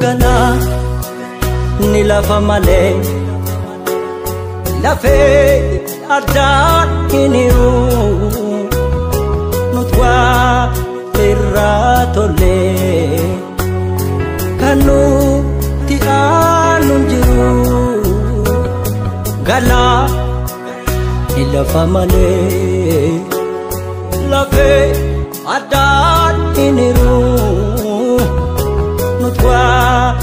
Galaa ni lafa malee lafee addaan hin hiru nuti waa irraa tollee kan nuti aanu jiru. Galaa ni lafa malee lafee addaan hin hiru nuti waa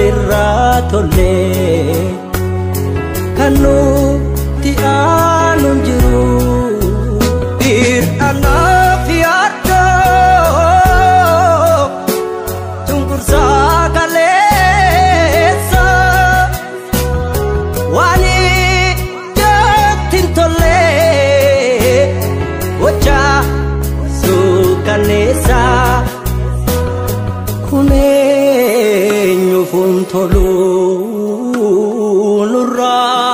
irraa tollee kan nuti aanu jiru. Hir'anaaf yaaddoo cunqursaa kaleessa waan ijatti hin tolle gochaa suukanneessa kun eenyuuf hin tolu nurraa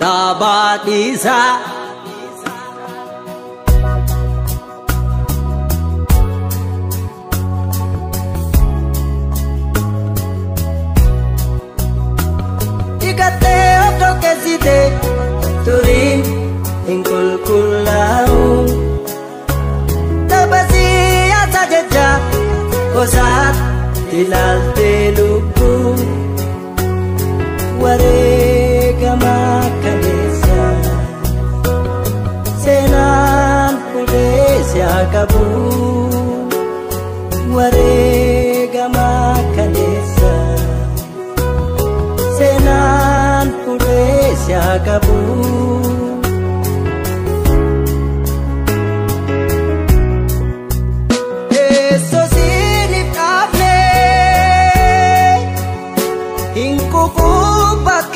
dhaabaa dhiisaa. Dhiqattee of dhoqqeessite turiin hin qulqullaa'u. Tapha siyaasa jecha gosaatti ilaaltee lubbuu wareegama kaleessa seenaan fuudhee si haa qabu. Wareegama kaleessa seenaan fuudhee si haa qabu. Teessoo siiniif dhaabnee hin kukuubbattanaa.